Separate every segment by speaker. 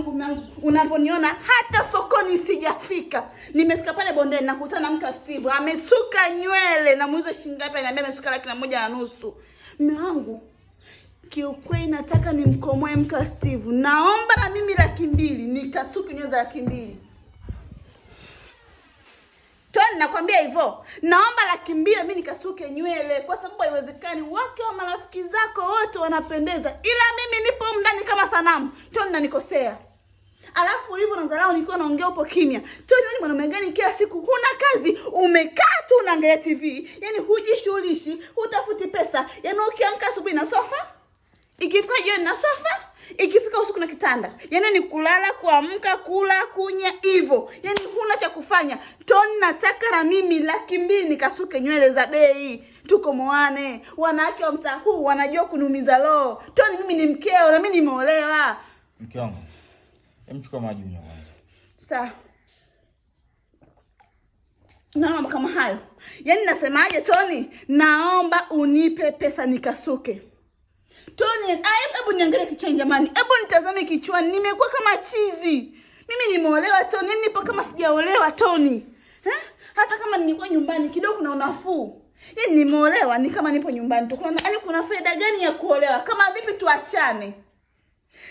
Speaker 1: wangu, mume wangu, unavyoniona hata sokoni sijafika. Nimefika pale bondeni nakutana na mke wa Steve, amesuka nywele, namuuliza shilingi ngapi, ananiambia amesuka 1,500,000. Mume wangu, kiukweli nataka nimkomoe mke wa Steve. Naomba na mimi 200,000 nikasuke nywele za 200,000. Tony, nakwambia hivyo, naomba 200,000 mimi nikasuke nywele, kwa sababu haiwezekani wake wa marafiki zako wote wanapendeza, ila mimi nipo ndani kama sanamu. Tony, nanikosea. Alafu ulivyo na dharau, nilikuwa naongea upo kimya. Tony, wewe ni mwanaume gani? Kila siku huna kazi, umekaa tu unaangalia TV, yaani hujishughulishi, hutafuti pesa, yaani ukiamka asubuhi na sofa, ikifika jioni na sofa, ikifika usiku na kitanda. Yaani ni kulala, kuamka, kula, kunya hivyo. Yaani huna cha kufanya. Tony, nataka na mimi 200,000 nikasuke nywele za bei. Tukomoane. Wanawake wa mtaa huu wanajua kuniumiza roho. Tony, mimi ni mkeo na mimi nimeolewa.
Speaker 2: Mke wangu, hem, chukua maji unywe kwanza.
Speaker 1: Sawa. Naona mambo kama hayo. Yaani nasemaje Tony? Naomba unipe pesa nikasuke. Tony, hebu niangalie kichwani jamani. Hebu nitazame kichwani. Nimekuwa kama chizi. Mimi nimeolewa Tony, yaani nipo kama sijaolewa Tony. Eh? Hata kama nilikuwa nyumbani kidogo kuna unafuu. Yaani nimeolewa ni kama nipo nyumbani tu. Kuna yaani kuna faida gani ya kuolewa? Kama vipi tuachane?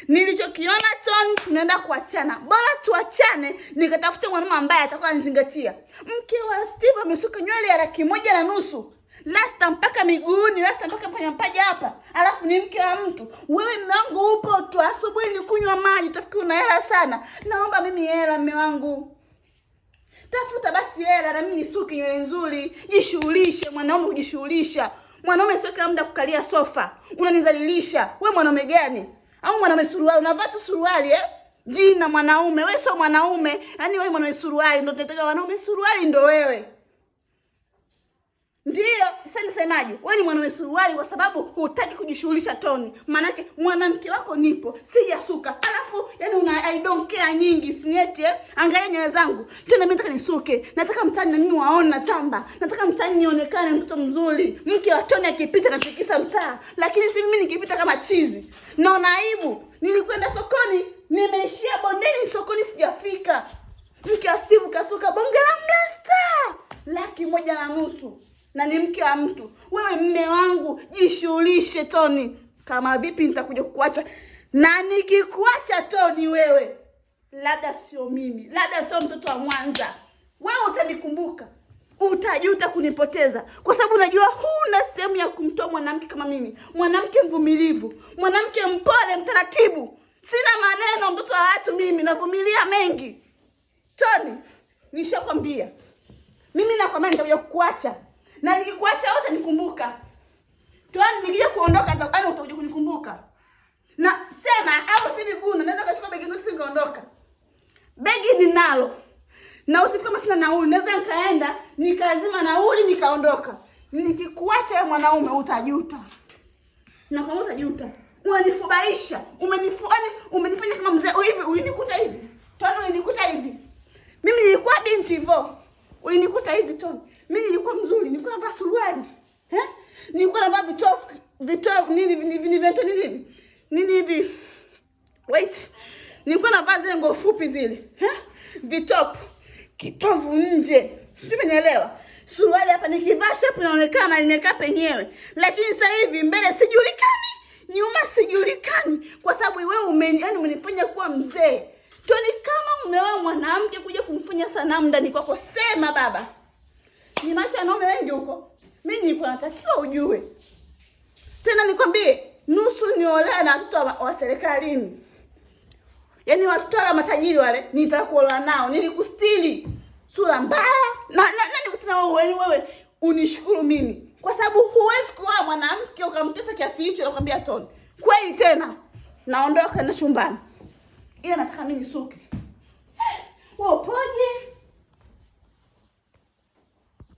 Speaker 1: Nilichokiona Tony, tunaenda kuachana. Bora tuachane nikatafute mwanaume ambaye atakuwa anizingatia. Mke wa Steve amesuka nywele ya 1,500,000. Rasta mpaka miguuni, rasta mpaka kwenye mapaja hapa. Alafu ni mke wa mtu. Wewe mume wangu upo tu, asubuhi ni kunywa maji, utafikiri una hela sana. Naomba mimi hela mume wangu. Tafuta basi hela na mimi nisuke nywele nzuri. Jishughulishe mwanaume, kujishughulisha. Mwanaume sio kila muda kukalia sofa. Unanizalilisha. Wewe mwanaume gani? Au mwanaume suruali, unavaa tu suruali eh? Jina mwanaume, wewe sio mwanaume. Yaani wewe mwanaume suruali ndio tunataka wanaume suruali ndio wewe. Ndiyo, sasa nisemaje? Wewe ni mwanaume suruali kwa sababu hutaki kujishughulisha Tony. Maanake mwanamke wako nipo, sijasuka. Alafu yani una I don't care nyingi, sinieti eh? Angalia nywele zangu. Tena mimi nataka nisuke. Nataka mtaani na mimi waone natamba. Nataka mtaani nionekane mtoto mzuri. Mke wa Tony akipita natikisa mtaa. Lakini si mimi nikipita kama chizi. Naona aibu. Nilikwenda sokoni, nimeishia bondeni sokoni sijafika. Mke wa Steve kasuka bonge la mlasta 1,500,000. Na ni mke wa mtu. Wewe mme wangu, jishughulishe Tony. Kama vipi nitakuja kukuacha. Na nikikuacha Tony wewe, labda sio mimi, labda sio mtoto wa Mwanza. Wewe utanikumbuka. Utajuta kunipoteza. Kwa sababu unajua huna sehemu ya kumtoa mwanamke kama mimi. Mwanamke mvumilivu, mwanamke mpole, mtaratibu. Sina maneno, mtoto wa watu mimi, navumilia mengi. Tony, nishakwambia. Mimi nakwambia nitakuja kukuacha. Na nikikuacha wewe utanikumbuka. Tony, nikija kuondoka yaani utakuja kunikumbuka. Na sema au si miguu, naweza kuchukua begi yangu singeondoka. Begi ninalo. Na usifike kama sina nauli, naweza nikaenda nikazima nauli nikaondoka. Nikikuacha wewe mwanaume utajuta. Na kama utajuta, unanifubaisha, umenifanya kama mzee hivi, ulinikuta hivi. Tony, ulinikuta hivi. Mimi nilikuwa binti hivyo. Ulinikuta hivi Tony. Mimi nilikuwa mzuri, nilikuwa navaa suruali. Eh? Nilikuwa navaa vitofu, vitofu nini nini nini nini nini? Nini hivi? Wait. Nilikuwa navaa zile nguo fupi zile. Eh? Vitopu. Kitovu nje. Sijui umenielewa. Suruali hapa nikivaa shape inaonekana imekaa penyewe. Lakini sasa hivi mbele sijulikani, nyuma sijulikani kwa sababu wewe umenifanya kuwa mzee. Tony, kama umeoa mwanamke kuja kumfanya sanamu ndani kwako, sema baba. Ni macho wanaume wengi huko. Mimi nilikuwa natakiwa ujue. Tena nikwambie, nusu niolewa na watoto wa serikalini. Yaani watoto wa matajiri wale, nitakuolewa nao. Nilikustiri sura mbaya. Na nikutana wewe, wewe unishukuru mimi. Kwa sababu huwezi kuoa mwanamke ukamtesa kiasi hicho, nakwambia Tony. Kweli tena. Naondoka na chumbani. Ila nataka mimi nisuke. Wewe upoje?